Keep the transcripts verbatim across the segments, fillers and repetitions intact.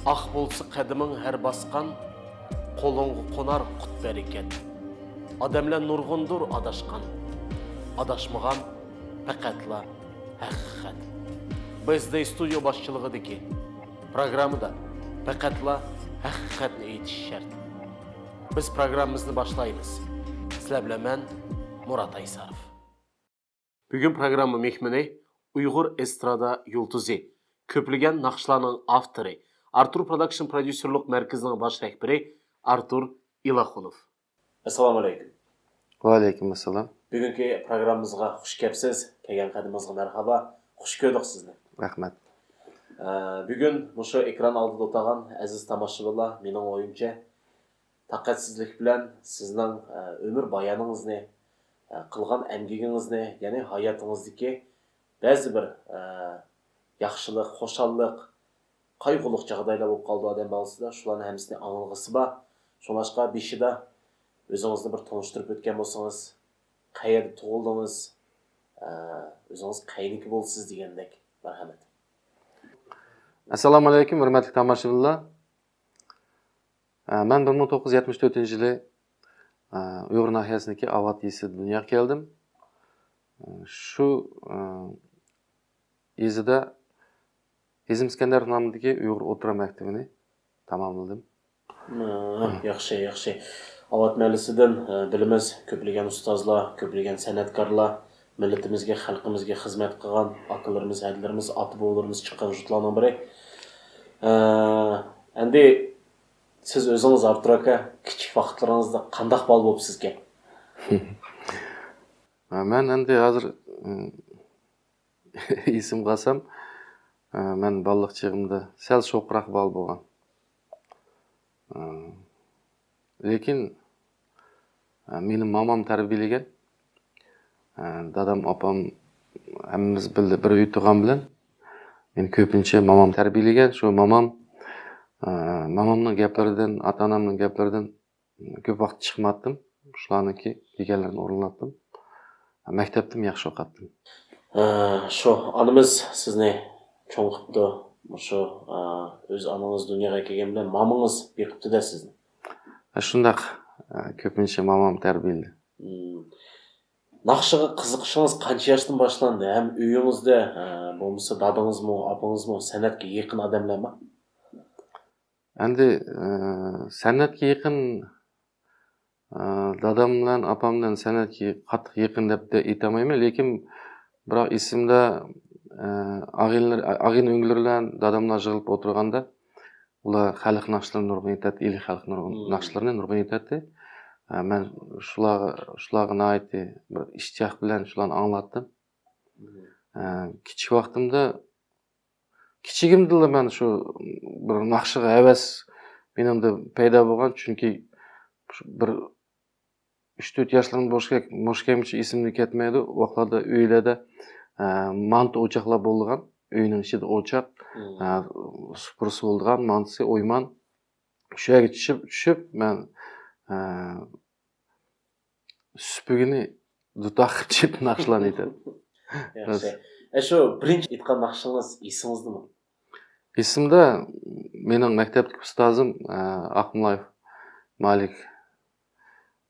ئاق بولسا قەدىمىڭ ھەر باسقان، قولۇڭغا قونار قۇت-بەرىكەت. ئادەملەر نۇرغۇندۇر ئاداشقان، ئاداشمىغان پەقەتلا ھەقىقەت. بىز دەي ستۇدىيو باشچىلىقىدىكى پروگراممىدا پەقەتلا ھەقىقەتنى ئېيتىش شەرت. بىز پروگراممىمىزنى باشلايمىز. سىلەر بىلەن مەن، مۇرات ئايساروف. بۈگۈن پروگرامما مېھمىنى ئۇيغۇر ئېسترادا يۇلتۇزى، كۆپلىگەن ناخشىلارنىڭ ئاپتورى، ئارتۇر پروداكشن پروديۇسېرلىق مەركىزىنىڭ باش رەھبىرى ئارتۇر ئىلاخۇنوف. ئەسسالامۇئەلەيكۇم. ۋەئەلەيكۇم ئەسسالام. بۈگۈنكى پروگراممىمىزغا خۇش كەپسىز. كەلگەن قەدىمىڭىزغا مەرھابا. خۇش كۆردۇق سىزنى. رەھمەت. ئە، بۈگۈن مۇشۇ ئېكران ئالدىدا ئولتۇرغان ئەزىز تاماشىبىنلار، مېنىڭ ئويۇمچە، تاقەتسىزلىك بىلەن سىزنىڭ، ئە، ئۆمۈر بايانىڭىزنى، ئە، قىلغان ئەمگىكىڭىزنى، يەنى ھاياتىڭىزدىكى بەزى بىر، ئە، ياخشىلىق، خۇشاللىق، قايغۇلۇق جاغدايلار بولۇپ قالىدۇ ئادەم بالىسىدا. شۇلارنىڭ ھەممىسىنى ئاڭلىغۇسى بار. شۇڭلاشقا بېشىدا ئۆزىڭىزنى بىر تونۇشتۇرۇپ ئۆتكەن بولسىڭىز، قەيەردە تۇغۇلدىڭىز، ئە، ئۆزىڭىز قەينىكى بولىسىز دېگەندەك. مەرھەمەت. ئەسسالامۇئەلەيكۇم، ھۆرمەتلىك تاماشىبىنلار. ئە، مەن بىر مىڭ توققۇز يۈز يەتمىش تۆتىنچى يىلى، ئە، ئۇيغۇر ناھىيەسىدىكى ئاۋات يېزىسىدا دۇنياغا كەلدىم. ئە، شۇ، ئە، يېزىدا ھېزىم ئىسكەندەر نامىدىكى ئۇيغۇر ئوتتۇرا مەكتىپىنى تاماملىدىم. ھە، ياخشى، ياخشى. ئاۋات مەھەللىسىدىن، ئە، بىلىمىز، كۆپلىگەن ئۇستازلار، كۆپلىگەن سەنئەتكارلار مىللىتىمىزگە، خەلقىمىزگە خىزمەت قىلغان ئاكىلىرىمىز، ھەدىلىرىمىز، ئاتا-بوۋىلىرىمىز چىققان يۇرتلارنىڭ بىرى. ئە، ئەمدى سىز ئۆزىڭىز، ئارتۇر ئاكا، كىچىك ۋاقىتلىرىڭىزدا قانداق بالا بوپسىزكەن؟ ھە، مەن ئەمدى ھازىر، ئىم، ئېسىمگە ئالسام، ئە، مەن بالىلىق چېغىمدا سەل شوخراق بالا بولغان. ئە، لېكىن، ئە، مېنى مامام تەربىيەلىگەن. ئە، دادام، ئاپام ھەممىمىز بىللە بىر ئۆيدە تۇرغان بىلەن مېنى كۆپىنچە مامام تەربىيەلىگەن. شۇ مامام، ئە، مامامنىڭ گەپلىرىدىن، ئاتا-ئانامنىڭ گەپلىرىدىن كۆپ ۋاقىت چىقمايتتىم. شۇلارنىڭكى دېگەنلىرىنى ئورۇنلاتتىم. مەكتەپتىمۇ ياخشى ئوقۇتتىم. ھە، شۇ ئانىمىز سىزنى چوڭ قىپتۇ. مۇشۇ، ئە، ئۆز ئانىڭىز دۇنياغا كەلگەن بىلەن مامىڭىز بېقىپتۇ-دە سىزنى. ھە، شۇنداق. ئە، كۆپىنچە مامام تەربىيەلىدى. ھىم. ناخشىغا قىزىقىشىڭىز قانچە ياشتىن باشلاندى؟ ھەم ئۆيىڭىزدە، ئە، بولمىسا دادىڭىزمۇ، ئاپىڭىزمۇ سەنئەتكە يېقىن ئادەملەرمۇ؟ ئەمدى، ئە، سەنئەتكە يېقىن، ئە، دادام بىلەن ئاپام بىلەن سەنئەتكە قاتتىق يېقىن دەپ دە ئېيتالمايمەن، لېكىن بىراق ئېسىمدە، ئە، ئاغىنىلەر، ئاغىنە-ئۈنگىلەر بىلەن داداملار يىغىلىپ ئولتۇرغاندا، ئۇلار خەلق ناخشىلىرىنى نۇرغۇن ئېيتاتتى، ئىلى خەلق نۇرغۇن، مم، ناخشىلىرىنى نۇرغۇن ئېيتاتتى. ئە، مەن شۇلارغا، شۇلارغا ناھايىتى بىر ئىشتىياق بىلەن شۇلارنى ئاڭلاتتىم. مم. ئە، كىچىك ۋاقتىمدا كىچىكىمدىلا مەن شۇ بىر ناخشىغا ھەۋەس مېنىڭدە پەيدا بولغان، چۈنكى شۇ بىر ئۈچ تۆت ياشلىرىم بوش كەل-، بوش كەلگۈچە ئېسىمدىن كەتمەيدۇ. ئۇ ۋاقىتلاردا ئۆيلەردە، ئە، مانتا ئوچاقلار بولىدىغان، ئۆينىڭ ئىچىدە ئوچاق، مم، ئە، سۇپرىسى بولىدىغان، مانتىسى، ئويمان. شۇ يەرگە چۈشۈپ، چۈشۈپ مەن، ئە، سۈپۈگىنى دۇتاق قىلىپ چېلىپ ناخشىلارنى ئېيتاتتىم. ياخشى. ئە، شۇ بىرىنچى ئېيتقان ناخشىڭىز ئېسىڭىزدىمۇ؟ ئېسىمدە مېنىڭ مەكتەپتىكى ئۇستازىم، ئە، ئاقمۇلايېف مالىك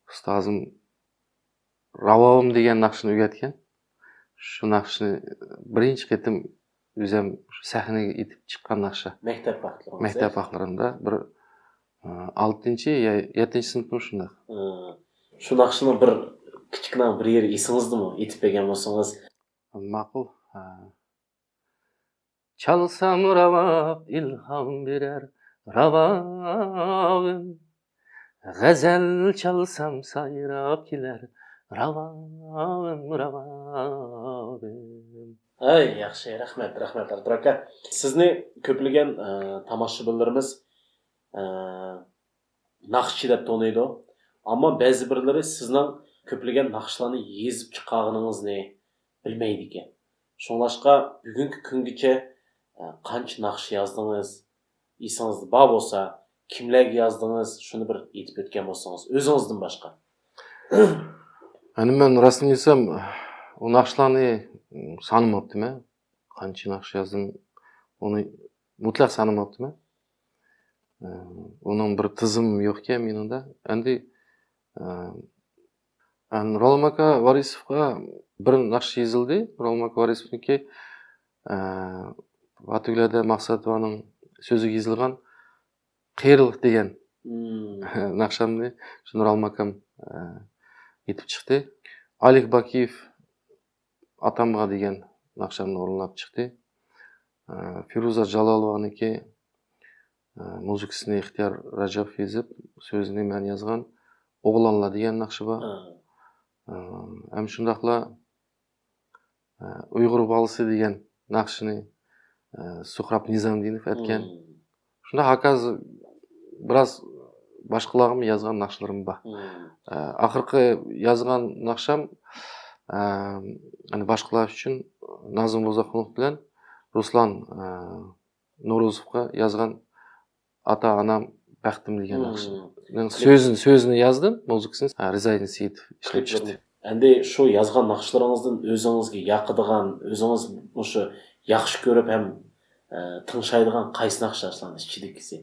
ئۇستازىم راۋابىم دېگەن ناخشىنى ئۆگەتكەن. شۇ ناخشىنى بىرىنچى قېتىم ئۆزۈم سەھنىگە ئېيتىپ چىققان ناخشا. مەكتەپ ۋاقىتلىرىڭىز؟ مەكتەپ ۋاقىتلىرىمدا بىر، ئە، ئالتىنچى يا يەتتىنچى سىنىپتىمۇ شۇنداق. ھە. شۇ ناخشىنىڭ بىر كىچىككىنە بىر يېرى ئېسىڭىزدىمۇ؟ ئېيتىپ بەرگەن بولسىڭىز. ماقۇل. ھە. چالسام راۋاب ئىلھام بېرەر راۋابىم، غەزەل چالسام سايراپ كېلەر راۋابىم، راۋابىم. ھەي، ياخشى، رەھمەت، رەھمەت، ئارتۇر ئاكا. سىزنى كۆپلىگەن، ئە، تاماشىبىنلىرىمىز، ئە، ناخشىچى دەپ تونۇيدۇ. ئەمما بەزى بىرلىرى سىزنىڭ كۆپلىگەن ناخشىلارنى يېزىپ چىقارغىنىڭىزنى بىلمەيدىكەن. شۇڭلاشقا بۈگۈنكى كۈنگىچە، ئە، قانچە ناخشا يازدىڭىز؟ ئېسىڭىزدە بار بولسا، كىملەرگە يازدىڭىز؟ شۇنى بىر ئېيتىپ ئۆتكەن بولسىڭىز، ئۆزىڭىزدىن باشقا. يەنى مەن راستىنى ئېيتسام، ئۇ ناخشىلارنى سانىماپتىمەن. قانچە ناخشا يازدىم، ئۇنى مۇتلەق سانىماپتىمەن. ئۇنىڭ بىر تىزىمى يوقكەن مېنىڭدە. ئەمدى، ئە، ئەن-، رولماكا ۋارىسوفقا بىر ناخشا يېزىلدى. رولماكا ۋارىسوفنىڭكى، ئە، ۋاتىگۈلەدە مەقسەتوۋانىڭ سۆزىگە يېزىلغان قېرىلىق دېگەن ناخشامنى شۇ نۇرالماكام، ئە، ئېيتىپ چىقتى. ئالىك باكىيېف ئاتامغا دېگەن ناخشامنى ئورۇنلاپ چىقتى. ئە، فىرۇزە جالالوۋانىڭكى، ئە، مۇزىكىسىنى ئىختىيار رەجەپوف يېزىپ، سۆزىنى مەن يازغان ئوغلانلار دېگەن ناخشا بار. ھە. ئە، ھەم شۇنداقلا، ئە، ئۇيغۇر ۋالسى دېگەن ناخشىنى، ئە، سۇھراپ نىزامدىنوف ئەتكەن. شۇنداق ھاكاز بىراز باشقىلارغىمۇ يازغان ناخشىلىرىم بار. ئە، ئاخىرقى يازغان ناخشام، ئە، يەنى باشقىلار ئۈچۈن نازىم روزاخۇنوف بىلەن رۇسلان، ئە، نورۇزوفقا يازغان ئاتا ئانام بەختىم دېگەن ناخشىنىڭ سۆزىنى، سۆزىنى يازدىم، مۇزىكىسىنى، ھە، رىزايىدىن سېيىتوف ئىشلەپ چىقتى. ئەمدى شۇ يازغان ناخشىلىرىڭىزدىن ئۆزىڭىزگە ياقىدىغان، ئۆزىڭىز مۇشۇ ياخشى كۆرۈپ ھەم، ئە، تىڭشايدىغان قايسى ناخشىلار شۇلارنىڭ ئىچىدىكىسى؟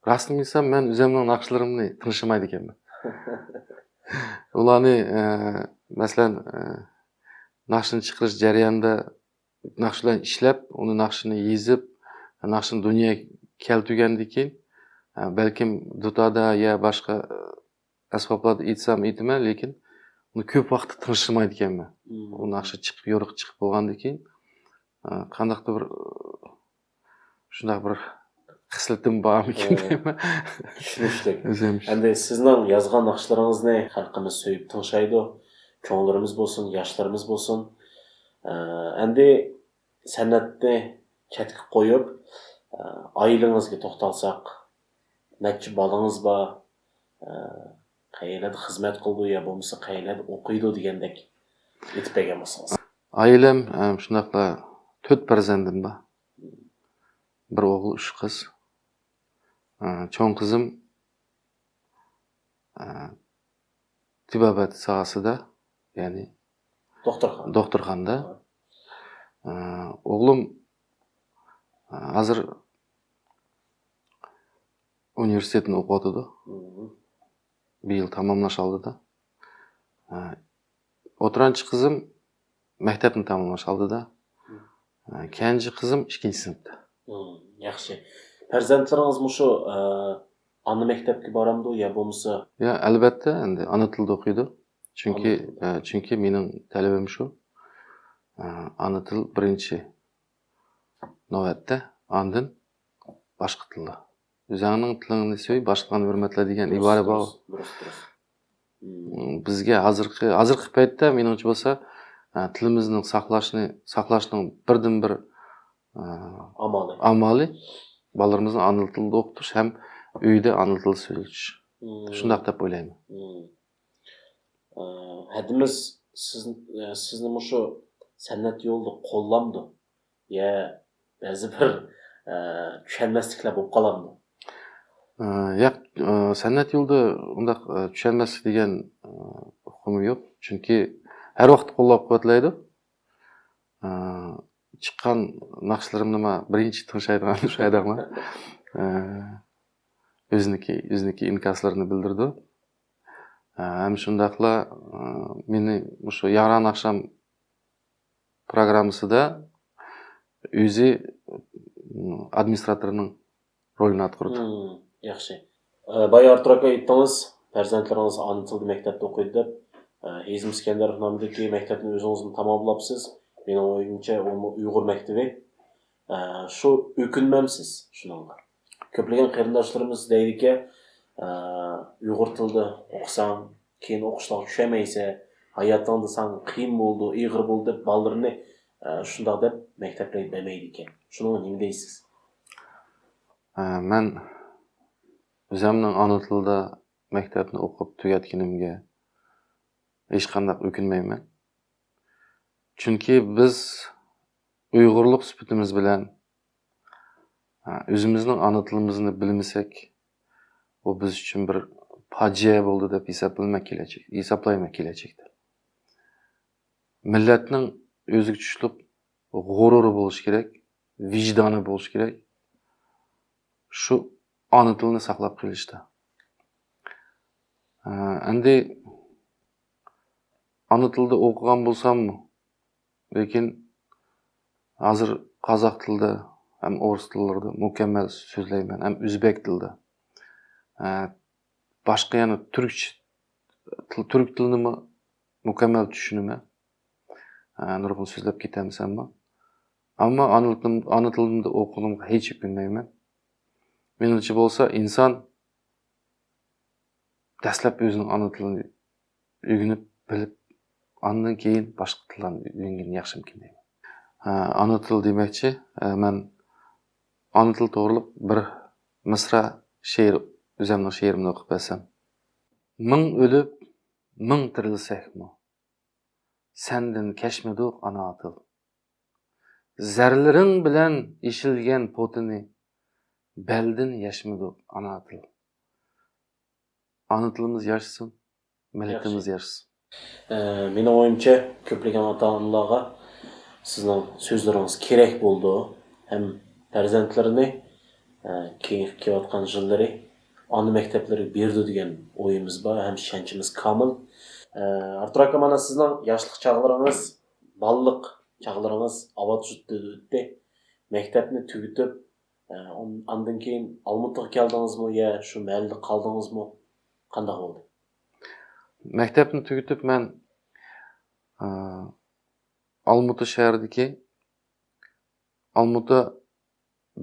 راستىنى ئېيتسام، مەن ئۆزۈمنىڭ ناخشىلىرىمنى تىڭشىمايدىكەنمەن. ئۇلارنى، ئە، مەسىلەن، ئە، ناخشىنى چىقىرىش جەريانىدا ناخشا بىلەن ئىشلەپ، ئۇنى ناخشىنى يېزىپ، ناخشىنى دۇنياغا كەلتۈرگەندىن كېيىن، ئە، بەلكىم دۇتاردا يا باشقا، ئە، ئەسۋابلاردا ئېيتسام ئېيتىمەن، لېكىن ئۇنى كۆپ ۋاقىت تىڭشىمايدىكەنمەن. ئۇ ناخشا چىقىپ، يورۇق چىقىپ بولغاندىن كېيىن، ئە، قانداقتۇر بىر، ئە، شۇنداق بىر خىسلىتىم بارمىكىن دەيمەن. چۈشىنىشلىك. ئۆزۈم. ئەمدى سىزنىڭ يازغان ناخشىلىرىڭىزنى خەلقىمىز سۆيۈپ تىڭشايدۇ. چوڭلىرىمىز بولسۇن، ياشلىرىمىز بولسۇن. ئە، ئەمدى سەنئەتنى چەتكە قويۇپ، ئە، ئائىلىڭىزگە توختالساق، نەچچە بالىڭىز بار؟ ئە، قەيەرلەردە خىزمەت قىلىدۇ يا بولمىسا قەيەرلەردە ئوقۇيدۇ دېگەندەك ئېيتىپ بەرگەن بولسىڭىز. ئائىلەم، ئە، شۇنداقلا تۆت پەرزەندىم بار. بىر ئوغۇل، ئۈچ قىز. ئە، چوڭ قىزىم، ئە، تېبابەت ساھەسىدە، يەنى دوختۇرخانا. دوختۇرخانىدا. ھە. ئە، ئوغلۇم، ئە، ھازىر ئۇنىۋېرسىتېتنى ئوقۇۋاتىدۇ. بىيىل تاماملاش ئالدىدا. ئە، ئوتتۇرانچى قىزىم مەكتەپنى تاماملاش ئالدىدا. ئە، كەنجى قىزىم ئىككىنچى سىنىپتا. ياخشى. پەرزەنتلىرىڭىز مۇشۇ، ئە، ئانا مەكتەپكە بارامدۇ يا بولمىسا؟ يا، ئەلۋەتتە، ئەمدى ئانا تىلدا ئوقۇيدۇ. چۈنكى، ئانا تىلدا. ئە، چۈنكى مېنىڭ تەلىپىم شۇ. ئە، ئانا تىل بىرىنچى نۆۋەتتە، ئاندىن باشقا تىللار. «ئۆزۈڭنىڭ تىلىڭنى سۆي، باشقىلارنى ھۆرمەتلە» دېگەن ئىبارە بار. دۇرۇس، دۇرۇس، دۇرۇس. بىزگە ھازىرقى، ھازىرقى پەيتتە، مېنىڭچە بولسا، ئە، تىلىمىزنى ساقلاشنى، ساقلاشنىڭ بىردىنبىر، ئە، ئامالى. ئامالى بالىلىرىمىزنى ئانا تىلدا ئوقۇتۇش ھەم ئۆيدە ئانا تىلدا سۆزلىتىش. شۇنداق دەپ ئويلايمەن. ئە، ھەدىمىز سىز، ئە، سىزنى مۇشۇ سەنئەت يولىدا قوللامدۇ؟ يا بەزى بىر، ئە، چۈشەنمەسلىكلەر بولۇپ قالامدۇ؟ ئە، ياق، ئە، سەنئەت يولىدا ئۇنداق، ئە، چۈشەنمەسلىك دېگەن، ئە، ئۇقۇم يوق. چۈنكى ھەر ۋاقىت قوللاپ قۇۋۋەتلەيدۇ. ئە، چىققان ناخشىلىرىمنىمۇ بىرىنچى تىڭشايدىغان شۇ ھەدەڭلار. ئە، ئۆزىنىڭكى، ئۆزىنىڭكى ئىنكاسلىرىنى بىلدۈرىدۇ. ئە، ھەم شۇنداقلا، ئە، مېنى مۇشۇ ياران ئاخشام پروگراممىسىدا ئۆزى، ئادمىنىستراتورنىڭ رولىنى ئاتقۇرىدۇ. ياخشى. ئە، بايا ئارتۇر ئاكا ئېيتتىڭىز، پەرزەنتلىرىڭىز ئانا تىلدا مەكتەپتە ئوقۇيدۇ دەپ. ئە، ھېزم ئىسكەندەر نامىدىكى مەكتەپنى ئۆزىڭىزمۇ تاماملاپسىز. مېنىڭ ئويۇمچە، ئۇمۇ ئۇيغۇر مەكتىپى. ئە، شۇ ئۆكۈنمەمسىز شۇنىڭغا؟ كۆپلىگەن قېرىنداشلىرىمىز دەيدىكەن، ئە، ئۇيغۇر تىلىدا ئوقۇساڭ، كېيىن ئوقۇشلارغا چۈشەلمەيسەن، ھاياتىڭدا ساڭا قىيىن بولىدۇ، ئېغىر بولىدۇ دەپ بالىلىرىنى، ئە، شۇنداق دەپ مەكتەپلەرگە بەرمەيدىكەن. شۇنىڭغا نېمە دەيسىز؟ ئە، مەن ئۆزۈمنىڭ ئانا تىلىدا مەكتەپنى ئوقۇپ تۈگەتكىنىمگە ھېچقانداق ئۆكۈنمەيمەن. چۈنكى بىز ئۇيغۇرلۇق سۈپىتىمىز بىلەن، ھە، ئۆزىمىزنىڭ ئانا تىلىمىزنى بىلمىسەك، بۇ بىز ئۈچۈن بىر پاجىئە بولدى دەپ ھېسابلىماي كېلەچەك، ھېسابلايمەن كېلەچەكتە. مىللەتنىڭ ئۆزىگە چۈشلۈك غۇرۇرى بولۇشى كېرەك، ۋىجدانى بولۇشى كېرەك. شۇ ئانا تىلنى ساقلاپ قېلىشتا. ئە، ئەمدى ئانا تىلدا ئوقۇغان بولساممۇ، لېكىن ھازىر قازاق تىلىدا ھەم ئورۇس تىللىرىدا مۇكەممەل سۆزلەيمەن، ھەم ئۆزبەك تىلىدا. ئە، باشقا يەنە تۈركچە تىل، تۈرك تىلىنىمۇ مۇكەممەل چۈشىنىمەن. ئە، نۇرغۇن سۆزلەپ كېتەلمىسەممۇ. ئەمما ئانا تىلىم-، ئانا تىلىمدا ئوقۇغىنىمغا ھېچ ئۆكۈنمەيمەن. مېنىڭچە بولسا، ئىنسان دەسلەپ ئۆزىنىڭ ئانا تىلىنى ئۆگىنىپ، بىلىپ، ئاندىن كېيىن باشقا تىللارنى ئۆگەنگىنى ياخشىمىكىن دەيمەن. ھە، ئانا تىل دېمەكچى، ھە، مەن ئانا تىل توغرۇلۇق بىر مىسرا شېئىر، ئۆزۈمنىڭ شېئىرىمنى ئوقۇپ بەرسەم. مىڭ ئۆلۈپ، مىڭ تىرىلسەكمۇ، سەندىن كەچمىدۇق ئانا تىل. زەرلىرىڭ بىلەن ئېشىلگەن پوتىنى، بەلدىن يەشمىدۇق ئانا تىل. ئانا تىلىمىز ياشىسۇن، مىللىتىمىز ياشىسۇن. ئە، مېنىڭ ئويۇمچە، كۆپلىگەن ئاتا-ئانىلارغا سىزنىڭ سۆزلىرىڭىز كېرەك بولىدۇ. ھەم پەرزەنتلىرىنى، ئە، كېيىنكى كېلىۋاتقان يىللىرى ئانا مەكتەپلىرىگە بېرىدۇ دېگەن ئويىمىز بار ھەم ئىشەنچىمىز كامىل. ئە، ئارتۇر ئاكا، مانا سىزنىڭ ياشلىق چاغلىرىڭىز، بالىلىق چاغلىرىڭىز ئاۋات يۇرتىدا ئۆتتى. مەكتەپنى تۈگىتىپ، ئە، ئون-، ئاندىن كېيىن ئالمۇتىغا كەلدىڭىزمۇ يا شۇ مەھەللىدە قالدىڭىزمۇ؟ قانداق بولدى؟ مەكتەپنى تۈگىتىپ مەن، ئە، ئالمۇتا شەھىرىدىكى ئالمۇتا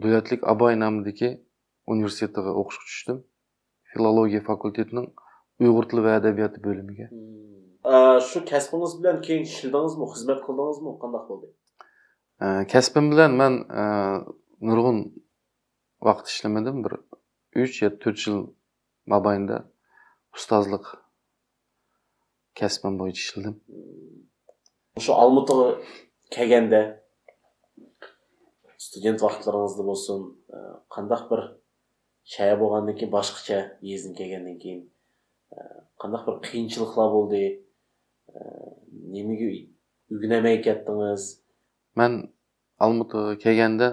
دۆلەتلىك ئاباي نامىدىكى ئۇنىۋېرسىتېتىغا ئوقۇشقا چۈشتۈم. فىلولوگىيە فاكۇلتېتىنىڭ ئۇيغۇر تىلى ۋە ئەدەبىياتى بۆلۈمىگە. مم. ئە، شۇ كەسپىڭىز بىلەن كېيىن ئىشلىدىڭىزمۇ، خىزمەت قىلدىڭىزمۇ؟ قانداق بولدى؟ ئە، كەسپىم بىلەن مەن، ئە، نۇرغۇن ۋاقىت ئىشلىمىدىم. بىر ئۈچ يا تۆت يىل مابەينىدە ئۇستازلىق كەسپىم بويىچە ئىشلىدىم. شۇ ئالمۇتىغا كەلگەندە، ستۇدېنت ۋاقىتلىرىڭىزدا بولسۇن، ئە، قانداق بىر شەھەر بولغاندىن كېيىن باشقىچە، يېزىدىن كەلگەندىن كېيىن، ئە، قانداق بىر قىيىنچىلىقلار بولدى؟ ئە، نېمىگە ئۆگىنەلمەي كەتتىڭىز؟ مەن ئالمۇتىغا كەلگەندە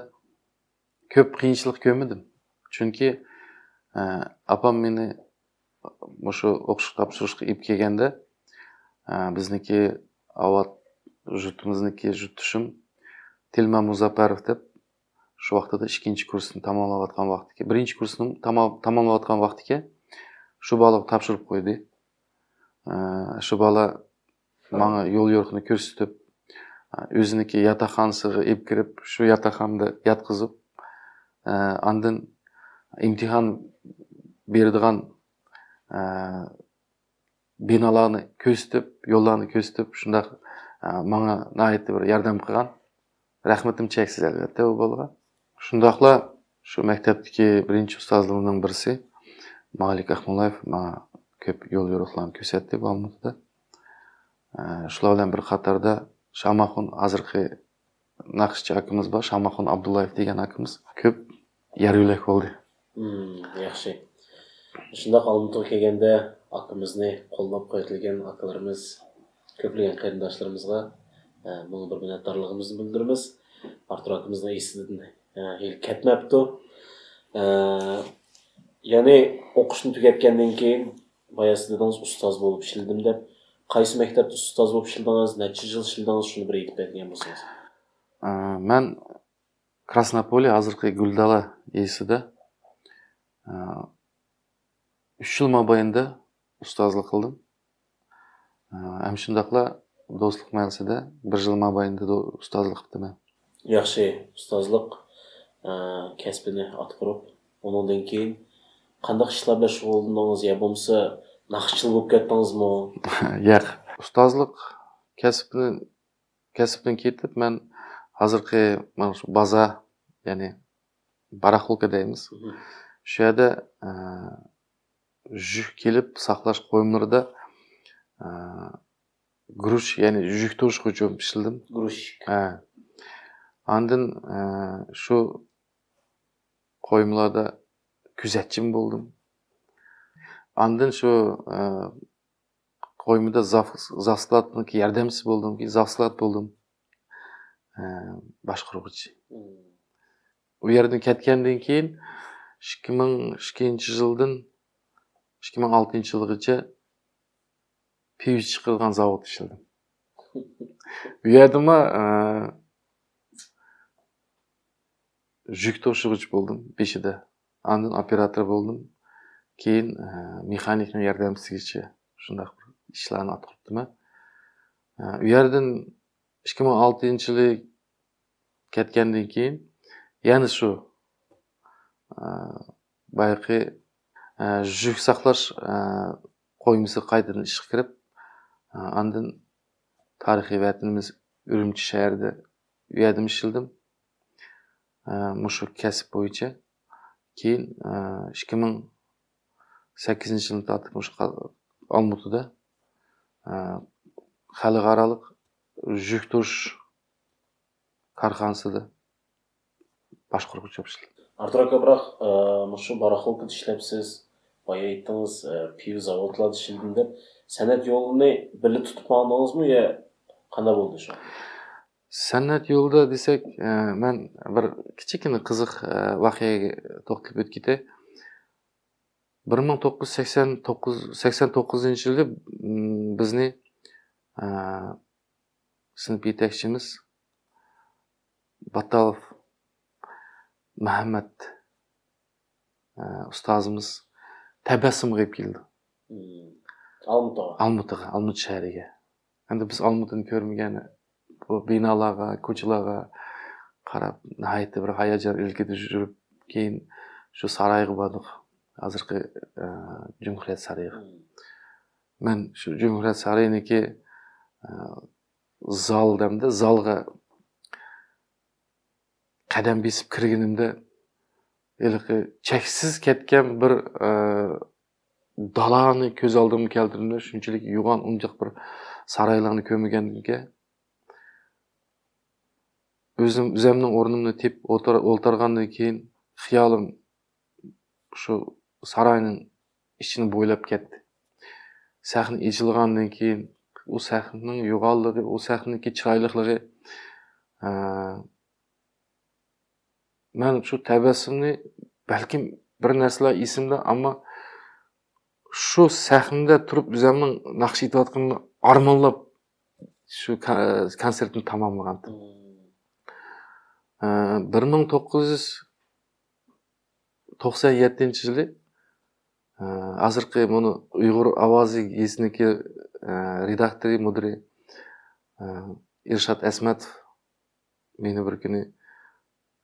كۆپ قىيىنچىلىق كۆرمىدىم. چۈنكى، ئە، ئاپام مېنى مۇشۇ ئوقۇشقا تاپشۇرۇشقا ئېلىپ كەلگەندە، ئە، بىزنىڭكى ئاۋات يۇرتىمىزنىڭكى يۇرتدىشىم تىلما مۇزەپپەروف دەپ، شۇ ۋاقتىدا ئىككىنچى كۇرسنى تاماملاۋاتقان ۋاقتىكى، بىرىنچى كۇرسنى تاما-، تاماملاۋاتقان ۋاقتىكى شۇ بالىغا تاپشۇرۇپ قويدى. ئە، شۇ بالا ماڭا يول يورۇقنى كۆرسىتىپ، ئە، ئۆزىنىڭكى ياتاقخانىسىغا ئېلىپ كىرىپ، شۇ ياتاقخانىدا ياتقۇزۇپ، ئە، ئاندىن ئىمتىھان بېرىدىغان، ئە، بىنالارنى كۆرسىتىپ، يوللارنى كۆرسىتىپ، شۇنداق، ئە، ماڭا ناھايىتى بىر ياردەم قىلغان. رەھمىتىم چەكسىز، ئەلۋەتتە، ئۇ بالىغا. شۇنداقلا شۇ مەكتەپتىكى بىرىنچى ئۇستازلىرىمنىڭ بىرسى مالىك ئاخمۇلايېف ماڭا كۆپ يول يورۇقلارنى كۆرسەتتى بۇ ئالمۇتىدا. ئە، شۇلار بىلەن بىر قاتاردا شاماخۇن، ھازىرقى ناخشىچى ئاكىمىز بار، شاماخۇن ئابدۇللايېف دېگەن ئاكىمىز كۆپ يار يۆلەك بولدى. مم، ياخشى. شۇنداق ئالمۇتىغا كەلگەندە ئاكىمىزنى قوللاپ قۇۋۋەتلىگەن ئاكىلىرىمىز، كۆپلىگەن قېرىنداشلىرىمىزغا، ئە، مىڭ بىر مىننەتدارلىقىمىزنى بىلدۈرىمىز. ئارتۇر ئاكىمىزنىڭ ئېسىدىن، ئە، ھېلى كەتمەپتۇ. ئە، يەنى ئوقۇشنى تۈگەتكەندىن كېيىن، بايا سىز دېدىڭىز، ئۇستاز بولۇپ ئىشلىدىم دەپ. قايسى مەكتەپتە ئۇستاز بولۇپ ئىشلىدىڭىز؟ نەچچە يىل ئىشلىدىڭىز؟ شۇنى بىر ئېيتىپ بەرگەن بولسىڭىز. ئە، مەن كراسنوپوليې، ھازىرقى گۈلدالا يېزىسىدا، ئە، ئۈچ يىل مابەينىدە ئۇستازلىق قىلدىم. ئە، ھەم شۇنداقلا دوستلۇق مەھەللىسىدە بىر يىل مابەينىدە دو-، ئۇستازلىق قىپتىمەن. ياخشى، ئۇستازلىق، ئە، كەسپىنى ئاتقۇرۇپ، ئۇنىڭدىن كېيىن قانداق ئىشلار بىلەن شۇغۇللىنىڭىز يا بولمىسا ناخشىچىلا بولۇپ كەتتىڭىزمۇ؟ ياق، ئۇستازلىق كەسپىنى، كەسىپتىن كېتىپ، مەن ھازىرقى مانا شۇ بازار، يەنى باراخوكا دەيمىز. مم. شۇ يەردە، ئە، يۈك ئېلىپ ساقلاش قويمىلىرىدا، ئە، گرۇش، يەنى يۈك توشۇغۇچى بولۇپ ئىشلىدىم. گرۇشچىك. ھە. ئاندىن، ئە، شۇ قويمىلاردا كۆزەتچىمۇ بولدۇم. ئاندىن شۇ، ئە، قويمىدا زاف-، زاف سكلادنىڭكى ياردەمچىسى بولدۇم، زاف سكلاد بولدۇم. ئە، باشقۇرغۇچى. مم. ئۇ يەردىن كەتكەندىن كېيىن ئىككى مىڭ ئىككىنچى يىلدىن ئىككى مىڭ ئالتىنچى يىلغىچە پىۋا چىقىرىدىغان زاۋۇتتا ئىشلىدىم. ئۇ يەردىمۇ، ئە، يۈك توشۇغۇچى بولدۇم بېشىدا. ئاندىن ئوپېراتور بولدۇم. كېيىن، ئە، مېخانىكنىڭ ياردەمچىسىگىچە شۇنداق بىر ئىشلارنى ئاتقۇرۇپتىمەن. ئە، ئۇ يەردىن ئىككى مىڭ ئالتىنچى يىلى كەتكەندىن كېيىن يەنە شۇ، ئە، بايىقى، ئە، يۈك ساقلاش، ئە، قويمىسى قايتىدىن ئىشقا كىرىپ، ئە، ئاندىن تارىخىي ۋەتىنىمىز ئۈرۈمچى شەھىرىدە، ئۇ يەردىمۇ ئىشلىدىم. ئە، مۇشۇ كەسىپ بويىچە. كېيىن، ئە، ئىككى مىڭ سەككىزىنچى يىلدىن تارتىپ مۇشۇ قا-، ئالمۇتىدا، ئە، خەلقئارالىق يۈك توشۇش كارخانىسىدا باشقۇرغۇچى بولۇپ ئىشلىدىم. ئارتۇر ئاكا، بىراق، ئە، مۇشۇ باراخوكىدا ئىشلەپسىز، بايا ئېيتتىڭىز، ئە، پىۋا زاۋۇتلاردا ئىشلىدىم دەپ، سەنئەت يولىنى بىللە تۇتۇپ ماڭدىڭىزمۇ يا قانداق بولدى شۇ؟ سەنئەت يولىدا دېسەك، ئە، مەن بىر كىچىككىنە قىزىق، ئە، ۋەقەگە توختىلىپ ئۆتۈپ كېتەي. بىر مىڭ توققۇز يۈز سەكسەن توققۇز، سەكسەن توققۇزىنچى يىلى، م، بىزنى، ئە، سىنىپ يېتەكچىمىز باتالوف مەھەممەت، ئە، ئۇستازىمىز تەبەسسۇمغا ئېلىپ كېلىدۇ. مم. ئالمۇتىغا؟ ئالمۇتىغا، ئالمۇتا شەھىرىگە. ئەمدى بىز ئالمۇتىنى كۆرمىگەن، بۇ بىنالارغا، كوچىلارغا قاراپ، ناھايىتى بىر ھاياجان ئىلكىدە يۈرۈپ، كېيىن شۇ سارايغا باردۇق. ھازىرقى، ئە، جۇمھۇرىيەت سارىيىغا. مم. مەن شۇ جۇمھۇرىيەت سارىيىنىڭكى، ئە، زال دەمدە، زالغا قەدەم بېسىپ كىرگىنىمدە، ھېلىقى چەكسىز كەتكەن بىر، ئە، دالانى كۆز ئالدىمغا كەلتۈردۈم. شۇنچىلىك يوغان ئوماق بىر سارايلارنى كۆرمىگەنىكەن. ئۆزۈم، ئۆزۈمنىڭ ئورنۇمنى تېپىپ ئولتۇر-، ئولتۇرغاندىن كېيىن خىيالىم شۇ ساراينىڭ ئىچىنى بويلاپ كەتتى. سەھنە ئېچىلغاندىن كېيىن ئۇ سەھنىنىڭ يوغانلىقى، ئۇ سەھنىنىڭكى چىرايلىقلىقى، ئە، مەن شۇ تەبەسسۇمنى، بەلكىم بىر نەرسىلەر ئېسىمدە، ئەمما شۇ سەھنىدە تۇرۇپ ئۆزۈمنىڭ ناخشا ئېيتىۋاتقىنىمنى ئارمانلاپ شۇ كا-، كونسېرتنى تاماملىغانتىم. مم. ئە، بىر مىڭ توققۇز يۈز توقسان يەتتىنچى يىلى، ئە، ھازىرقى مۇنۇ ئۇيغۇر ئاۋازى گېزىتىنىڭكى، ئە، رېداكتورى، مۇدىرى، ئە، ئىرشات ئەسمەتوف مېنى بىر كۈنى،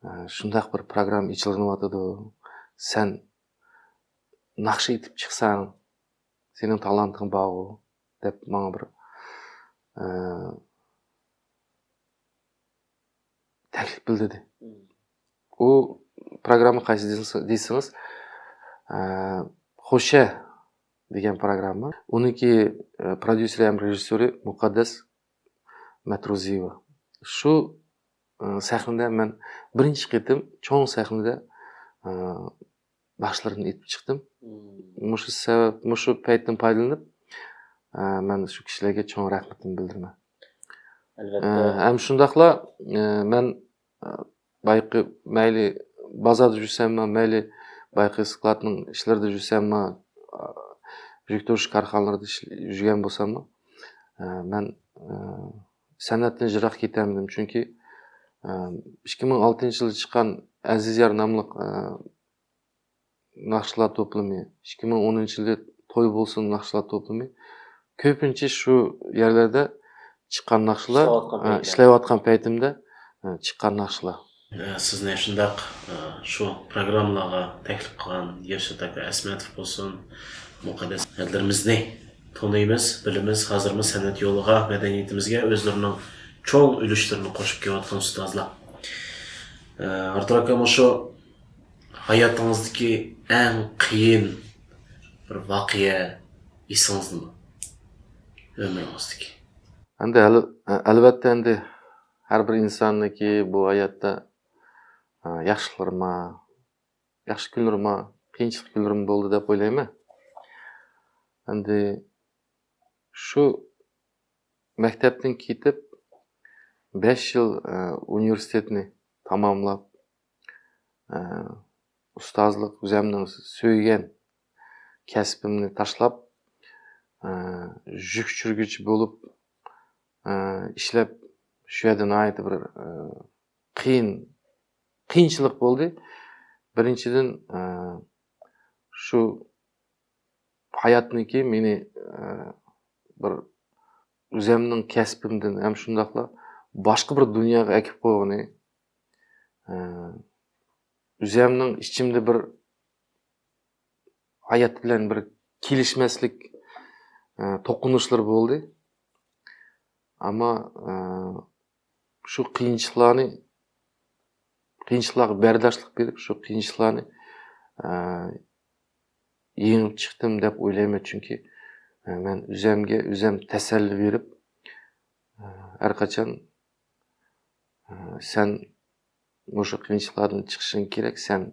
ئە، شۇنداق بىر پروگرامما ئېچىلغىنىۋاتىدۇ، سەن ناخشا ئېيتىپ چىقساڭ، سېنىڭ تالانتىڭ بارغۇ، دەپ ماڭا بىر، ئە، تەكلىپ بىلدۈردى. مم. ئۇ پروگرامما قايسى دېسىڭىز، دېسىڭىز، ئە، خوشە دېگەن پروگرامما. ئۇنىڭكى، ئە، پروديۇسېرى ھەم رېژىسسورى مۇقەددەس مەترۇزىيېۋا. شۇ، ئە، سەھنىدە مەن بىرىنچى قېتىم چوڭ سەھنىدە، ئە، ناخشىلىرىمنى ئېيتىپ چىقتىم. مم. مۇشۇ سەۋەب، مۇشۇ پەيتتىن پايدىلىنىپ، ئە، مەن شۇ كىشىلەرگە چوڭ رەھمىتىمنى بىلدۈرىمەن. ئەلۋەتتە. ئە، ھەم شۇنداقلا، ئە، مەن، ئە، بايىقى مەيلى بازاردا يۈرسەممۇ، مەيلى بايىقى سكلادنىڭ ئىشلىرىدا يۈرسەممۇ، ئە، يۈك توشۇش كارخانىلىرىدا ئىش-، يۈرگەن بولساممۇ، ئە، مەن، ئە، سەنئەتتىن يىراق كېتەلمىدىم. چۈنكى، ئە، ئىككى مىڭ ئالتىنچى يىلى چىققان ئەزىز يار ناملىق، ئە، ناخشىلار توپلىمى، ئىككى مىڭ ئونىنچى يىلى توي بولسۇن ناخشىلار توپلىمى، كۆپىنچە شۇ يەرلەردە چىققان ناخشىلار، ئىشلەۋاتقان ئە، پەيتلەر. ئىشلەۋاتقان پەيتىمدە، ئە، چىققان ناخشىلار. ئە، سىزنى شۇنداق، ئە، شۇ پروگراممىلارغا تەكلىپ قىلغان ئىرشات ئاكا ئەسمەتوف بولسۇن، مۇقەددەس ھەدىلىرىمىزنى تونۇيمىز، بىلىمىز، ھازىرمۇ سەنئەت يولىغا، مەدەنىيىتىمىزگە ئۆزلىرىنىڭ چوڭ ئۈلۈشلىرىنى قوشۇپ كېلىۋاتقان ئۇستازلار. ئە، ئارتۇر ئاكا، مۇشۇ ھاياتىڭىزدىكى ئەڭ قىيىن بىر ۋەقە ئېسىڭىزدىمۇ؟ ئۆمرىڭىزدىكى. ئەمدى ئەل-، ئەلۋەتتە، ئەمدى ھەر بىر ئىنساننىڭكى بۇ ھاياتتا، ئە، ياخشىلىرىمۇ، ياخشى كۈنلىرىمۇ، قىيىنچىلىق كۈنلىرىمۇ بولدى دەپ ئويلايمەن. ئەمدى شۇ مەكتەپتىن كېتىپ، بەش يىل، ئە، ئۇنىۋېرسىتېتنى تاماملاپ، ئە، ئۇستازلىق، ئۆزۈمنىڭ سۆيگەن كەسپىمنى تاشلاپ، ئە، يۈك چۈشۈرگۈچى بولۇپ، ئە، ئىشلەپ، شۇ يەردە ناھايىتى بىر، ئە، قىيىن، قىيىنچىلىق بولدى. بىرىنچىدىن، ئە، شۇ ھاياتنىڭكى مېنى، ئە، بىر ئۆزۈمنىڭ كەسپىمدىن ھەم شۇنداقلا باشقا بىر دۇنياغا ئەكىپ قويغىنى، ئە، ئۆزۈمنىڭ ئىچىمدە بىر ھايات بىلەن بىر كېلىشمەسلىك، ئە، توقۇنۇشلىرى بولدى. ئەمما، ئە، شۇ قىيىنچىلىقلارنى، قىيىنچىلىقلارغا بەرداشلىق بېرىپ، شۇ قىيىنچىلىقلارنى، ئە، يېڭىپ چىقتىم دەپ ئويلايمەن. چۈنكى، ئە، مەن ئۆزۈمگە ئۆزۈم تەسەللى بېرىپ، ئە، ھەر قاچان، ئە، سەن مۇشۇ قىيىنچىلىقلاردىن چىقىشىڭ كېرەك، سەن،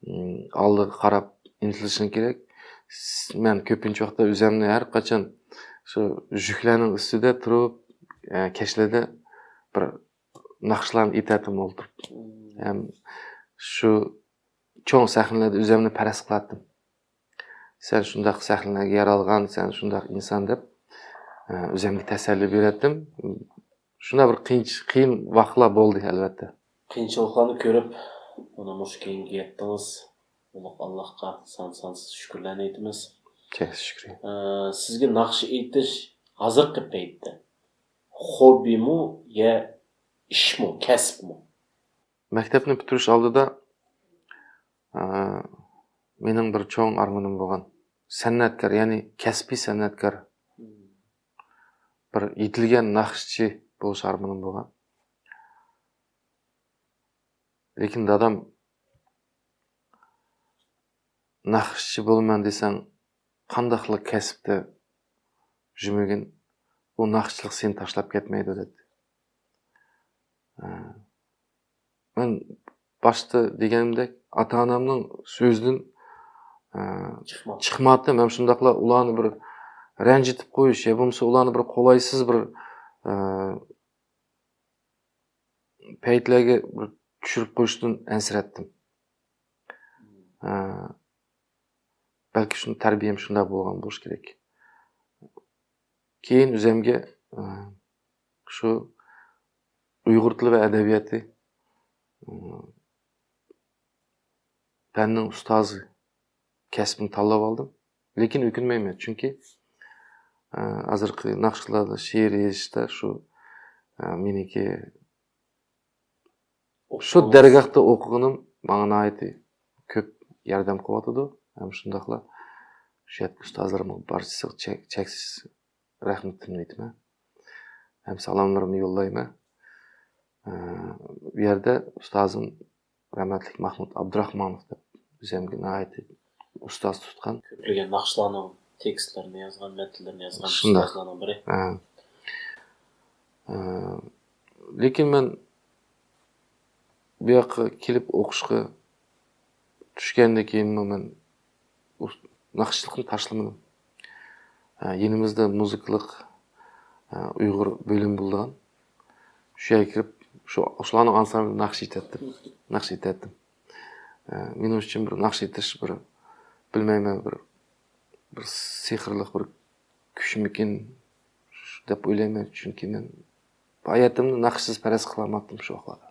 ئىم، ئالدىغا قاراپ ئىنتىلىشىڭ كېرەك. س-، مەن كۆپىنچە ۋاقىتتا ئۆزۈمنى ھەر قاچان شۇ يۈكلەرنىڭ ئۈستىدە تۇرۇپ، ئە، كەچلەردە بىر ناخشىلارنى ئېيتاتتىم ئولتۇرۇپ. ھەم شۇ چوڭ سەھنىلەردە ئۆزۈمنى پەرەز قىلاتتىم. سەن شۇنداق سەھنىلەرگە يارالغان، سەن شۇنداق ئىنسان دەپ، ئە، ئۆزۈمگە تەسەللى بېرەتتىم. شۇنداق بىر قىيىنچ-، قىيىن ۋاقىتلار بولدى، ئەلۋەتتە. قىيىنچىلىقلارنى كۆرۈپ، مانا مۇشۇ كۈنگە يەتتىڭىز. ئۇلۇغ ئاللاھقا سان-سانسىز شۈكۈرلەرنى ئېيتىمىز. چەكسىز شۈكرى. ئە، سىزگە ناخشا ئېيتىش ھازىرقى پەيتتە خوببىمۇ يا ئىشمۇ، كەسىپمۇ؟ مەكتەپنى پۈتتۈرۈش ئالدىدا، ئە، مېنىڭ بىر چوڭ ئارمىنىم بولغان. سەنئەتكار، يەنى كەسپىي سەنئەتكار. بىر يېتىلگەن ناخشىچى بولۇش ئارمىنىم بولغان. لېكىن دادام، «ناخشىچى بولىمەن دېسەڭ، قانداقلا كەسىپتە يۈرمىگىن، ئۇ ناخشىچىلىق سېنى تاشلاپ كەتمەيدۇ» دەيتتى. ئە، مەن باشتا دېگىنىمدەك، ئاتا-ئانامنىڭ سۆزىدىن، ئە، چىقماپتۇ. چىقماپتىم. ھەم شۇنداقلا ئۇلارنى بىر رەنجىتىپ قويۇش يا بولمىسا ئۇلارنى بىر قولايسىز بىر، ئە، پەيتلەرگە بىر چۈشۈرۈپ قويۇشتىن ئەنسىرەتتىم. ئە، بەلكى شۇ تەربىيەم شۇنداق بولغان بولۇشى كېرەك. كېيىن ئۆزۈمگە، ئە، شۇ ئۇيغۇر تىلى ۋە ئەدەبىياتى، ئە، پەننىڭ ئۇستازى كەسپىنى تاللاپ ئالدىم. لېكىن ئۆكۈنمەيمەن، چۈنكى، ئە، ھازىرقى ناخشىلاردا، شېئىر يېزىشتا شۇ، ئە، مېنىڭكى شۇ دەرگاھتا ئوقۇغىنىم ماڭا ناھايىتى كۆپ ياردەم قىلىۋاتىدۇ. ھەم شۇنداقلا شۇ يەردىكى ئۇستازلىرىمغا بارچىسىغا چەك-، چەكسىز رەھمىتىمنى ئېيتىمەن. ھەم سالاملىرىمنى يوللايمەن. ئە، بۇ يەردە ئۇستازىم رەھمەتلىك مەھمۇت ئابدۇراخمانوف دەپ ئۆزۈمگە ناھايىتى ئۇستاز تۇتقان. كۆپلىگەن ناخشىلارنىڭ تېكىستلىرىنى يازغان، مەتنلىرىنى يازغان شۇنداق. ئۇستازلارنىڭ بىرى. ھە. ئە، لېكىن مەن بۇ ياققا كېلىپ ئوقۇشقا چۈشكەندىن كېيىنمۇ مەن ئۇ ناخشىچىلىقنى تاشلىمىدىم. ئە، يېنىمىزدا مۇزىكىلىق، ئە، ئۇيغۇر بۆلۈمى بولىدىغان. شۇ يەرگە كىرىپ، شۇ، شۇلارنىڭ ئانسامبلىدا ناخشا ئېيتاتتىم. ناخشا ئېيتاتتىم. ئە، مېنىڭ ئۈچۈن بىر ناخشا ئېيتىش بىر، بىلمەيمەن، بىر، بىر سېھىرلىق بىر كۈچمىكىن دەپ ئويلايمەن، چۈنكى مەن ھاياتىمنى ناخشىسىز پەرەز قىلالماپتىم شۇ ۋاقىتلاردا.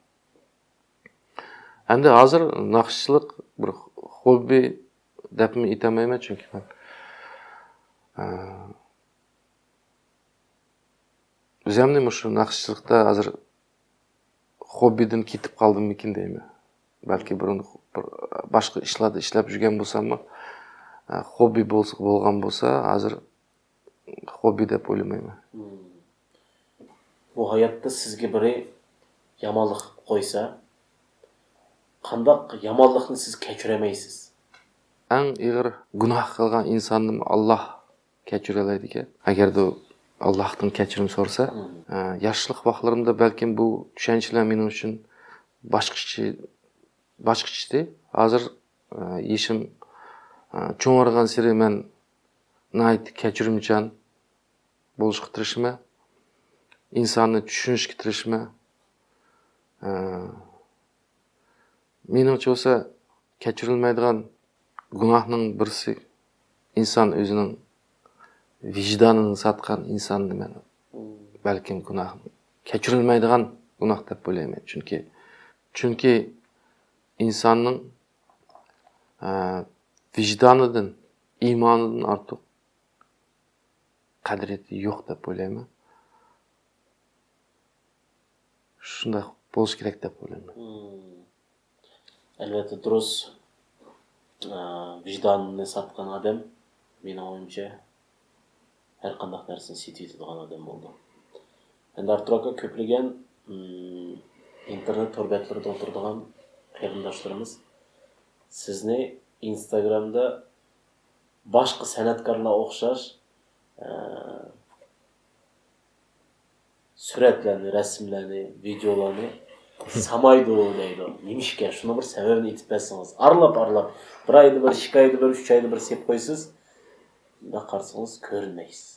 ئەمدى ھازىر ناخشىچىلىق بىر خوببى دەپمۇ ئېيتالمايمەن، چۈنكى مەن، ئە، ئۆزۈمنى مۇشۇ ناخشىچىلىقتا ھازىر خوببىدىن كېتىپ قالدىممىكىن دەيمەن. بەلكى بۇرۇن بىر باشقا ئىشلاردا ئىشلەپ يۈرگەن بولساممۇ، ئە، خوببى بولسا، بولغان بولسا، ھازىر خوببى دەپ ئويلىمايمەن. مم. بۇ ھاياتتا سىزگە بىرى يامانلىق قىلىپ قويسا، قانداق يامانلىقنى سىز كەچۈرەلمەيسىز؟ ئەڭ ئېغىر گۇناھ قىلغان ئىنساننىمۇ ئاللاھ كەچۈرەلەيدىكەن. ئەگەردە ئاللاھتىن كەچۈرۈم سورىسا، مم. ئە، ياشلىق ۋاقىتلىرىمدا بەلكىم بۇ چۈشەنچىلەر مېنىڭ ئۈچۈن باشقىچە، باشقىچە ئىدى. ھازىر، ئە، يېشىم، ئە، چوڭارغانسېرى مەن ناھايىتى كەچۈرۈمچان بولۇشقا تىرىشىمەن. ئىنساننى چۈشىنىشكە تىرىشىمەن. ئە، مېنىڭچە بولسا، كەچۈرۈلمەيدىغان گۇناھنىڭ بىرسى، ئىنسان ئۆزىنىڭ ۋىجدانىنى ساتقان ئىنساننى مەن بەلكىم گۇناھ، كەچۈرۈلمەيدىغان گۇناھ دەپ ئويلايمەن. چۈنكى، چۈنكى ئىنساننىڭ، ئە، ۋىجدانىدىن، ئىمانىدىن ئارتۇق قەدرىيىتى يوق دەپ ئويلايمەن. شۇنداق بولۇشى كېرەك دەپ ئويلايمەن. مم. ئەلۋەتتە دۇرۇس. ئە، ۋىجدانىنى ساتقان ئادەم، مېنىڭ ئويۇمچە، ھەر قانداق نەرسىنى سېتىۋېتىدىغان ئادەم بولىدۇ. ئەمدى ئارتۇر ئاكا، كۆپلىگەن، مم، ئىنتېرنېت تور بەتلىرىدە ئولتۇرىدىغان قېرىنداشلىرىمىز سىزنى ئىنستاگرامدا باشقا سەنئەتكارلارغا ئوخشاش، ئە، سۈرەتلەرنى، رەسىملەرنى، ۋىدىيولارنى سامايدۇ دەيدۇ. نېمىشقا؟ شۇنىڭ بىر سەۋەبىنى ئېيتىپ بەرسىڭىز. ئارىلاپ، ئارىلاپ، بىر ئايدا بىر، ئىككى ئايدا بىىر، ئۈچ ئايدا بىر سېلىپ قويىسىز. مۇنداق قارىسىڭىز كۆرۈنمەيسىز.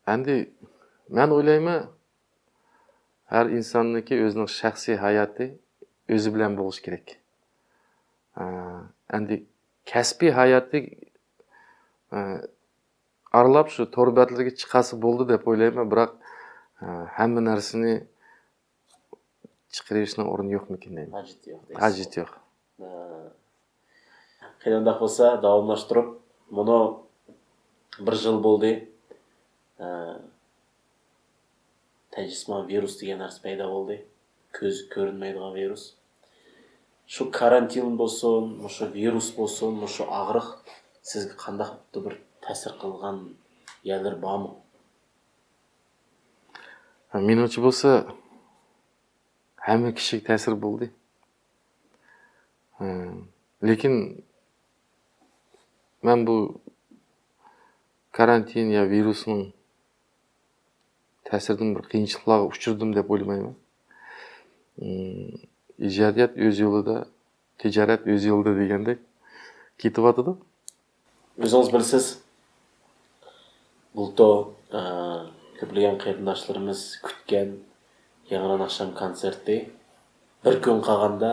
ئەمدى مەن ئويلايمەن، ھەر ئىنساننىڭكى ئۆزىنىڭ شەخسىي ھاياتى ئۆزى بىلەن بولۇشى كېرەك. ئە، ئەمدى كەسپىي ھاياتى، ئە، ئارىلاپ شۇ تور بەتلىرىگە چىقارسا بولدى دەپ ئويلايمەن، بىراق، ئە، ھەممە نەرسىنى چىقىرىۋېرىشنىڭ ئورنى يوقمىكىن دەيمەن. ھاجىتى يوق دەيسىز. ھاجىتى يوق. ھە. قېنى ئۇنداق بولسا، داۋاملاشتۇرۇپ، مۇنۇ بىر يىل بولدى. ھە. تەجرىسىمان ۋىرۇس دېگەن نەرسە پەيدا بولدى. كۆز كۆرۈنمەيدىغان ۋىرۇس. شۇ كارانتىن بولسۇن، مۇشۇ ۋىرۇس بولسۇن، مۇشۇ ئاغرىق سىزگە قانداق بىر تەسىر قىلغان يەرلىرى بارمۇ؟ ھە، مېنىڭچە بولسا، ھەممە كىشىگە تەسىر بولدى. ھە، لېكىن مەن بۇ كارانتىن يا ۋىرۇسنىڭ تەسىرىدىن بىر قىيىنچىلىقلارغا ئۇچرىدىم دەپ ئويلىمايمەن. ئىم، ئىجادىيەت ئۆز يولىدا، تىجارەت ئۆز يولىدا دېگەندەك كېتىۋاتىدۇ. ئۆزىڭىز بىلىسىز، بۇلتۇر، ئە، كۆپلىگەن قېرىنداشلىرىمىز كۈتكەن ياڭران ئاخشام كونسېرتى بىر كۈن قالغاندا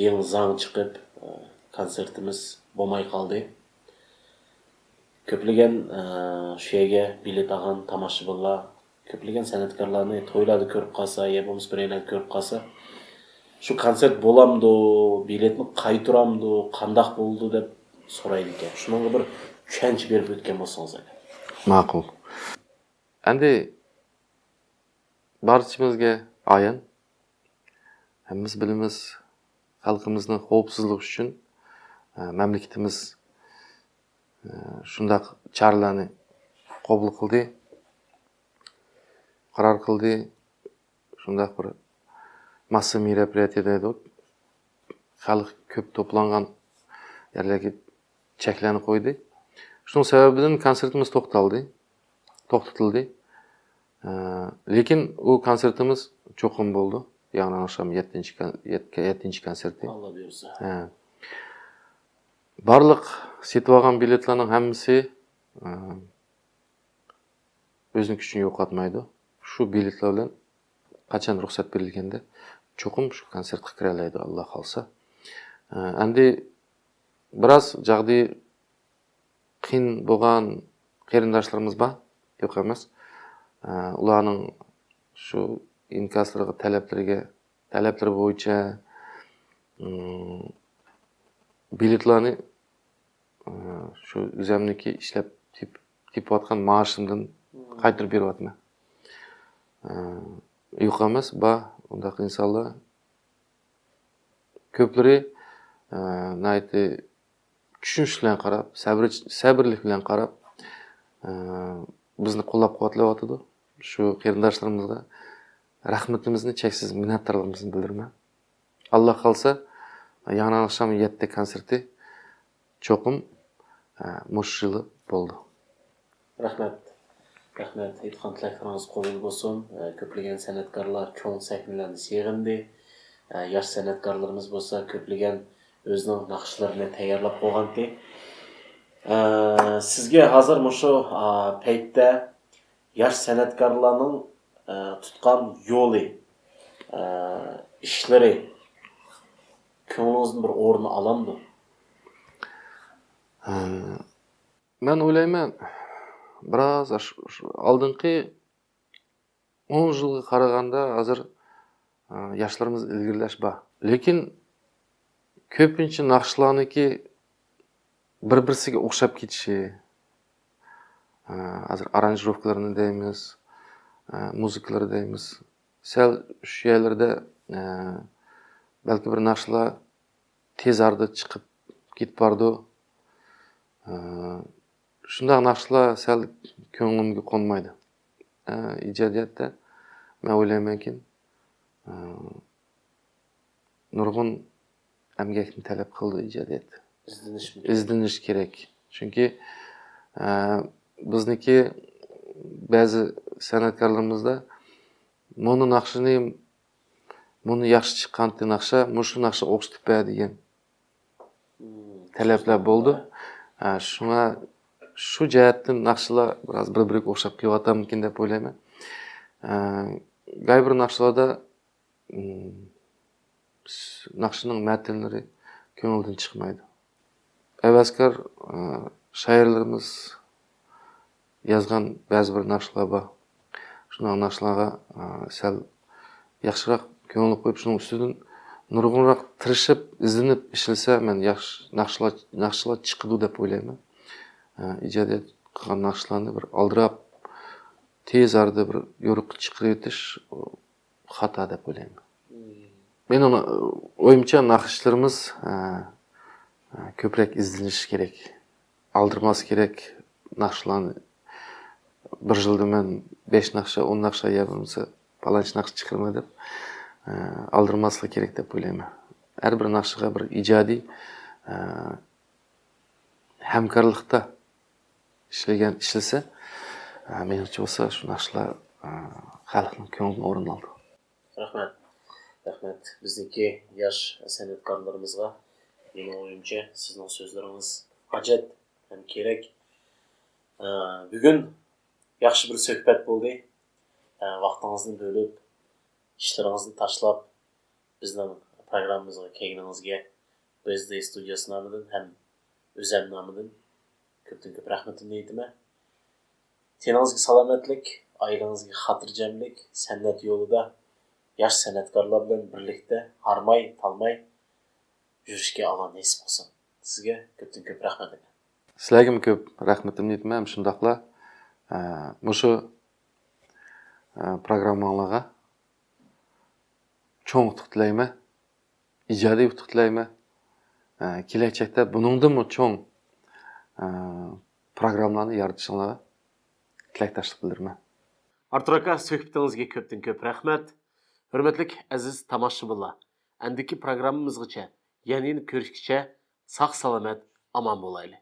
يېڭى زاڭ چىقىپ، ئە، كونسېرتىمىز بولماي قالدى. كۆپلىگەن، ئە، شۇ يەرگە بېلەت ئالغان تاماشىبىنلار، كۆپلىگەن سەنئەتكارلارنى تويلاردا كۆرۈپ قالسا، يا بولمىسا بىرەيلەردە كۆرۈپ قالسا، شۇ كونسېرت بولامدۇ، بېلەتنى قايتۇرامدۇ، قانداق بولىدۇ دەپ سورايدىكەن. شۇنىڭغا بىر چۈشەنچە بېرىپ ئۆتكەن بولسىڭىز ئەگەر. ماقۇل. ئەمدى بارچىمىزگە ئايان، ھەممىمىز بىلىمىز، خەلقىمىزنىڭ خەۋپسىزلىكى ئۈچۈن، ئە، مەملىكىتىمىز، ئە، شۇنداق چارىلەرنى قوبۇل قىلدى، قارار قىلدى. شۇنداق بىر ماسسا مېروپرىياتىيە دەيدۇ. خەلق كۆپ توپلانغان يەرلەرگە چەكلەرنى قويدى. شۇنىڭ سەۋەبىدىن كونسېرتىمىز توختالدى. توختىتىلدى. ئە، لېكىن ئۇ كونسېرتىمىز چوقۇم بولىدۇ. ياڭران ئاخشام يەتتىنچى كون-، يەتتە-، يەتتىنچى كونسېرتى. ئاللا بۇيرۇسا. ھە. بارلىق سېتىۋالغان بېلەتلەرنىڭ ھەممىسى، ئە، ئۆزىنىڭ كۈچىنى يوقاتمايدۇ. شۇ بېلەتلەر بىلەن قاچان رۇخسەت بېرىلگەندە چوقۇم شۇ كونسېرتقا كىرەلەيدۇ، ئاللا خالىسا. ئە، ئەمدى بىراز جاغدىيى قىيىن بولغان قېرىنداشلىرىمىز بار، يوق ئەمەس. ئە، ئۇلارنىڭ شۇ ئىنكاسلىرىغا، تەلەپلىرىگە، تەلەپلىرى بويىچە، ئىم، بېلەتلەرنى، ئە، شۇ ئۆزۈمنىڭكى ئىشلەپ تېپ-، تېپىۋاتقان مائاشىمدىن قايتۇرۇپ بېرىۋاتىمەن. ئە، يوق ئەمەس، بار ئۇنداق ئىنسانلار. كۆپلىرى، ئە، ناھايىتى چۈشىنىش بىلەن قاراپ، سەۋر-، سەۋرلىك بىلەن قاراپ، ئە، بىزنى قوللاپ-قۇۋۋەتلەۋاتىدۇ. شۇ قېرىنداشلىرىمىزغا رەھمىتىمىزنى، چەكسىز مىننەتدارلىقىمىزنى بىلدۈرىمەن. ئاللا خالىسا، ياڭران ئاخشام يەتتە كونسېرتى چوقۇم، ئە، مۇشۇ يىلى بولىدۇ. رەھمەت. رەھمەت. ئېيتقان تىلەكلىرىڭىز قوبۇل بولسۇن. ئە، كۆپلىگەن سەنئەتكارلار چوڭ سەھنىلەرنى سېغىندى. ئە، ياش سەنئەتكارلىرىمىز بولسا كۆپلىگەن ئۆزىنىڭ ناخشىلىرىنى تەييارلاپ قويغانتى. ئە، سىزگە ھازىر مۇشۇ، ئا، پەيتتە ياش سەنئەتكارلارنىڭ، ئە، تۇتقان يولى، ئە، ئىشلىرى، كۆڭلىڭىزدىن بىر ئورۇن ئالامدۇ؟ ھە، مەن ئويلايمەن، بىراز ئاش-، شۇ ئالدىنقى ئون يىلغا قارىغاندا ھازىر، ئە، ياشلىرىمىز ئىلگىرىلەش بار. لېكىن كۆپىنچە ناخشىلارنىڭكى بىر-بىرسىگە ئوخشاپ كېتىشى، ئە، ھازىر ئارانژىروفكىلىرىنى دەيمىز، ئە، مۇزىكىلىرى دەيمىز. سەل شۇ يەرلىرىدە، ئە، بەلكى بىر ناخشىلار تېز ئارىدا چىقىپ كېتىپ بارىدۇ. ئە، شۇنداق ناخشىلار سەل كۆڭلۈمگە قونمايدۇ. ئە، ئىجادىيەتتە مەن ئويلايمەنكى، ئە، نۇرغۇن ئەمگەكنى تەلەپ قىلىدۇ ئىجادىيەت. ئىزدىنىشمۇ كېرەك. ئىزدىنىش كېرەك. چۈنكى، ئە، بىزنىڭكى بەزى سەنئەتكارلىرىمىزدا مۇنۇ ناخشىنى، مۇنۇ ياخشى چىققانتى ناخشا، مۇشۇ ناخشىغا ئوخشىتىپ بەر دېگەن مم. تەلەپلەر بولىدۇ. ھە، شۇڭا شۇ جەھەتتىن ناخشىلار بىراز بىر-بىرىگە ئوخشاپ قېلىۋاتامدىكىن دەپ ئويلايمەن. ئە، گاي بىر ناخشىلاردا، مم، ناخشىنىڭ مەتنلىرى كۆڭۈلدىن چىقمايدۇ. ھەۋەسكار، ئە، شائىرلىرىمىز يازغان بەزى بىر ناخشىلار بار. شۇنداق ناخشىلارغا، ئە، سەل ياخشىراق كۆڭۈل قويۇپ، شۇنىڭ ئۈستىدىن نۇرغۇنراق تىرىشىپ، ئىزدىنىپ ئىشلىسە، مەن ياخشى ناخشىلار، ناخشىلار چىقىدۇ دەپ ئويلايمەن. ئە، ئىجادىيەت قىلغان ناخشىلارنى بىر ئالدىراپ، تېز ئارىدا بىر يورۇققا چىقىرىۋېتىش، ئۇ خاتا دەپ ئويلايمەن. مم. مېنىڭ، ئويۇمچە، ناخشىچىلىرىمىز، ئە، ئە، كۆپرەك ئىزدىنىشى كېرەك. ئالدىرىماس كېرەك. ناخشىلارنى بىر يىلدا مەن بەش ناخشا، ئون ناخشا يا بولمىسا پالانچە ناخشا چىقىرىمەن دەپ، ئە، ئالدىرىماسلىقى كېرەك دەپ ئويلايمەن. ھەر بىر ناخشىغا بىر ئىجادىي، ئە، ھەمكارلىقتا ئىشلىگەن، ئىشلىسە، ئە، مېنىڭچە بولسا شۇ ناخشىلار، ئە، خەلقنىڭ كۆڭلىدىن ئورۇن ئالىدۇ. رەھمەت. رەھمەت. بىزنىڭكى ياش سەنئەتكارلىرىمىزغا، مېنىڭ ئويۇمچە، سىزنىڭ سۆزلىرىڭىز ھاجەت ھەم كېرەك. ئە، بۈگۈن ياخشى بىر سۆھبەت بولدى. ئە، ۋاقتىڭىزنى بۆلۈپ، ئىشلىرىڭىزنى تاشلاپ، بىزنىڭ پروگراممىمىزغا كەلگىنىڭىزگە ۋي ئېس دى ستۇدىيەسى نامىدىن ھەم ئۆزەم نامىدىن كۆپتىن كۆپ رەھمىتىمنى ئېيتىمەن. تېنىڭىزگە سالامەتلىك، ئائىلىڭىزگە خاتىرجەملىك، سەنئەت يولىدا ياش سەنئەتكارلار بىلەن بىرلىكتە ھارماي، تالماي يۈرۈشكە ئاللا نېسىپ قىلسۇن. سىزگە كۆپتىن كۆپ رەھمەت ئاكا. سىلەرگىمۇ كۆپ رەھمىتىمنى ئېيتىمەن. شۇنداقلا، ئە، مۇشۇ، ئە، پروگرامماڭلارغا چوڭ ئۇتۇق تىلەيمەن. ئىجادىي ئۇتۇق تىلەيمەن. ئە، كېلەچەكتە بۇنىڭدىنمۇ چوڭ، ئە، پروگراممىلارنى يارىتىشىڭلارغا تىلەكداشلىق بىلدۈرىمەن. ئارتۇر ئاكا، سۆھبىتىڭىزگە كۆپتىن كۆپ رەھمەت. ھۆرمەتلىك ئەزىز تاماشىبىنلار، ئەندىكى پروگراممىمىزغىچە، يەنە يەنە كۆرۈشكىچە، ساق سالامەت، ئامان بولايلى.